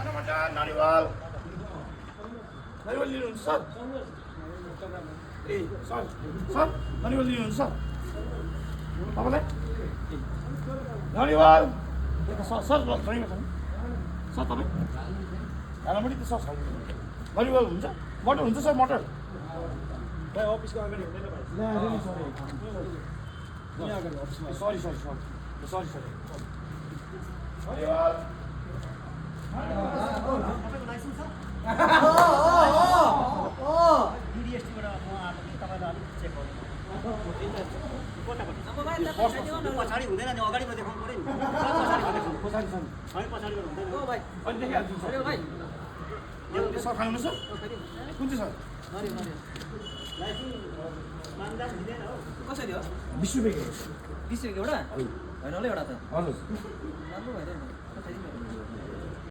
नानीवाल लिनुहुन्छ सर ए sir sir नानीवाल लिनुहुन्छ sir तपाईँलाई नानीवाल सर सर ड्राइभर छ सर तपाईँ खानापट्टि त सर नानीवाल हुन्छ मटर हुन्छ सर मटर भाइ अफिसको अगाडि हुँदैन भाइ सरी सरी सरी सरी नानीवाल पछाडि हुँदैन नि अगाडिको देखाउनु पर्यो नि सर खानु सर कुन चाहिँ सर कसरी हो 20 रुपियाँको 20 रुपियाँ एउटा होइन होला एउटा त हजुर राम्रो भइरहेको